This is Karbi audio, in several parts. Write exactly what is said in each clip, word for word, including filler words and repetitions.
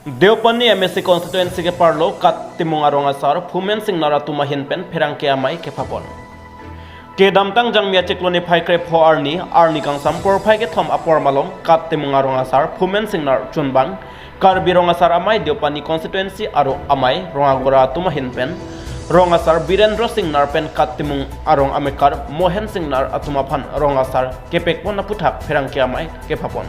Deopani M A C constituency keparlo Kat Timung arong asar Phumen Singnar atum ahin pen pherangke amei kephapon. Kedamtang Jangmi achiklo niphai krepho arni, arni kangsam porphai kethom apor malom Kat Timung arong asar Phumen Singnar chunbang Karbi Rong Asar Amei Deopani constituency aro amei rong agora atum ahin pen rong asar Birendra Singnar pen Kat Timung arong amekar Mohen Singnar atum aphan rong asar kepekpon aputhak pherangke amei kephapon.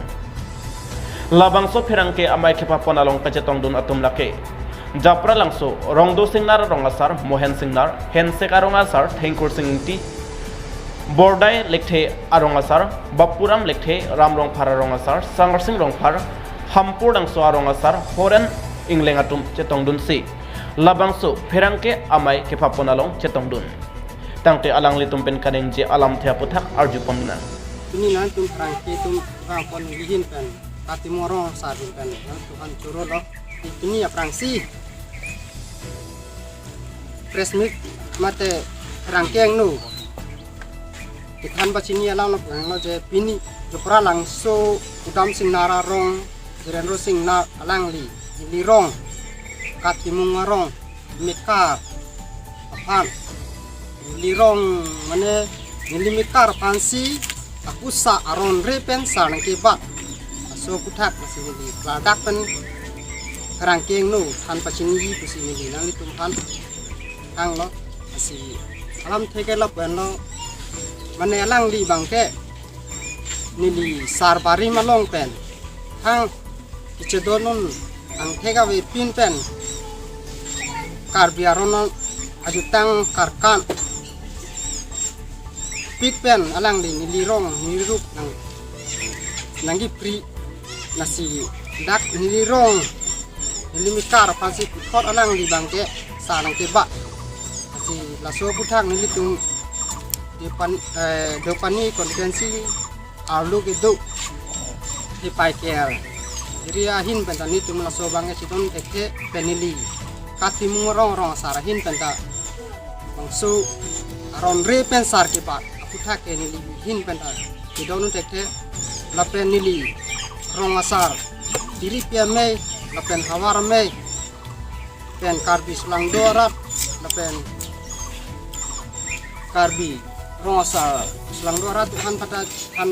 Labangso pherangke amei kephapon along kachetongdun atum lake Japralangso Rongdo Singnar arong asar Mohen Singnar, Hensek arong asar Thengkur Sing Ingti, Bordai Lekthe arong asar Bapuram Lekthe, Ram Rongphar arong asar Sangarsing Rongphar, Hampur Langso arong asar Horen Ingleng atum chetongdunsi labangso pherangke amei kephapon along chetongdun. Tangte alanglitum pen kaningje alamthe aputhak arjupon nang. Pini nangtum pherangke atum kephapon ahin pen Kat Timung arong asar ahin pen nangtumphan chorolo. Pini aphrangsi press meet mate pherangke angno kethan pachini alam lo panglo je pini Japralangso Kudam Singnar arong Birendra Singnar alangli neli rong Kat Timung arong mekar aphan, neli rong mane neli mekar aphansi akusa aron re pen sar nangkebat. Laso aputhak lasi neli klardak pen pherangke angno than pachini pusi neli nanglitumphan hanglo. Lasi alamthe ke lapu-anlo, mane alangli abangke neli sar barim along pen hang kechedondun angthek avepin pen Karbi aron ajutang karkan pik pen alangli neli rong neli rup nang nangkipri, lasi dak neli rong neli mekar aphansi puthot alangli abangke sar nangkebat. Lasi laso aputhak nelitum Depan, eh, Deopani constituency arlo kedo hipai ker area ahin penta nelitum laso abangke chedon thekthe pen neli Kat Timung arong rong asar ahin penta bangso aron re pen sar kebat aputhak ke neli ahin penta chedon thekthe. Lapen neli rong asar Tiripi amei lapen Hawar amei pen Karbi Sulangdo arat lapen Karbi Rong Asar Sulangdo arat aphan pata aphan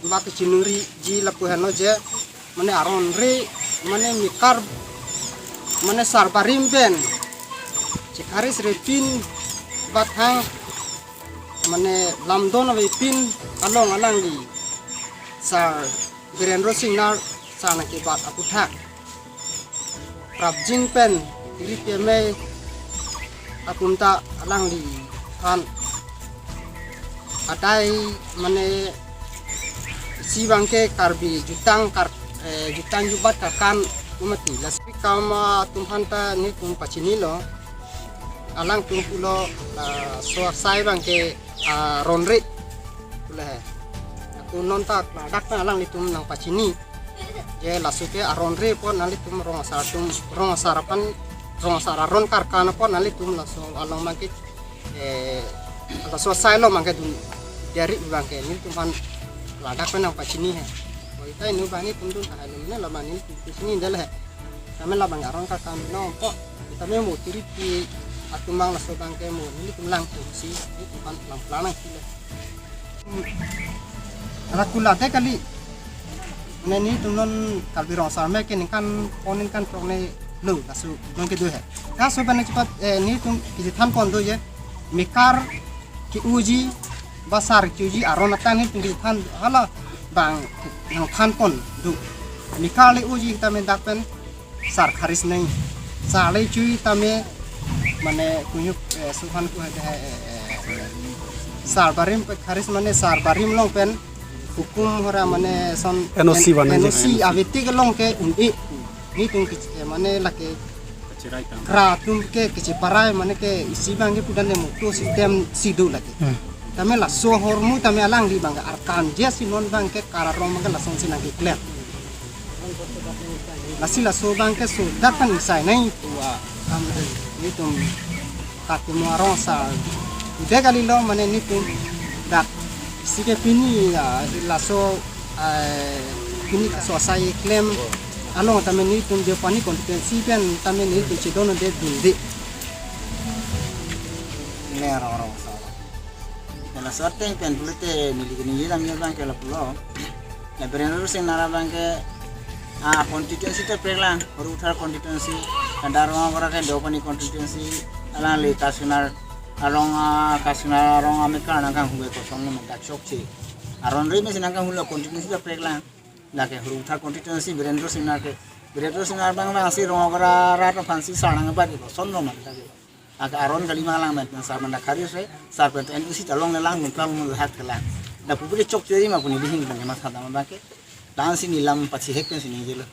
bak chinuri ji lapu henlo je, mane aron re, mane mekar, mane sar barim pen chekharis repin bathang, mane lamdon avepin along alangli sar Birendra Singnar sar nangkebat aputhak prapjin pen Tiripi amei akumta alangli aphan adai, mane isi abangke Karbi jutang kar, eh, jutang jubat karkan umati. Lasi kam atum aphanta nelitum pachinilo, alangtum pulo laso asai abangke aron re pulo he. Ako non ta ladak ta alanglitum nangpachini. Je laso ke aron re apot nanglitum Rong Asar atum, Rong Asar aphan, Rong Asar aron karkan apot nanglitum laso along abangke, eh, laso asai along abangke dun diari abangke nelitum aphan ladak pen nangpachini he. Oi, ta inu abang nelitum dun tahai lum ne labang nelitum pachini del he. Kami labang aron karkan no po. Kami mo Tiripi atum abang laso abangke mo nelitum lang tusi nelitum aphan lang planang sila. Ala kula te kali. Nelitum non Karbi Rong Asar Amei ke ningkan pon ningkan prok ne lo laso non kedo he. Kaso bana cepat, eh, nelitum kisi than pon do ye. Mekar ke-uji, ba sar ke-uji aron atan nelitum kisi than hala abang nangthan pon do. Mekar le-uji tame dak pen sar kharis nai. Sar le-chui tame mane kunyuk, eh, suhan ku hade, eh, eh, sar barim pe kharis mane sar barim along pen hukum hora mane son N O C N-, bana N O C je. Avetik along ke un-e. Nelitum ke, eh, mane lake Kachirai tang. Kra atum ke kecheparai mane ke isi abangke pudane moto system si do lake. Hmm. Tame laso ahormu tame alangli abangke arkan je si non abangke kar arong abangke lasonsi nangkeklar. Lasi laso abangke so dak kan isai nai tua kam nelitum Kat Timung arong asar. Udah kali lo mane nelitum dak isi ke pini ya laso, eh, pini laso asai klem Along tame nelitum Deopani constituency pen tame nelitum chedondunde dunde. Ne rong rong so. Ela sorte pen pulote neli kini yelam ye abang ke lapulo. Ya Birendra Singnar abang ke, ah, constituency ta preklang, Ruthar constituency, kadar Rongagora ke Deopani constituency, alangli Kasingnar arong, ah, Kasingnar arong amekar nangkanghu ke kosonlo ma dak chokche. Aron ri mesi nangkanghulo constituency ta preklang. Lake Ruthar constituency Birendra Singnar ke. Birendra Singnar abang abang si Rongagora rat aphan si sar nangbat ke kosonlo ma dak ke. Ake aron kali malang met na sar manda kari se, sar pen N O C ta longle lang, nung plang nung hak ke lang. Dak pupuri chokche ri ma pu neli hing bang ma sadam abang ke. Dan si nelilam pachihek pen si neli jelo.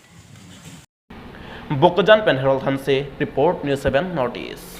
Bokajan pen Harold Hanse, report News seven North East.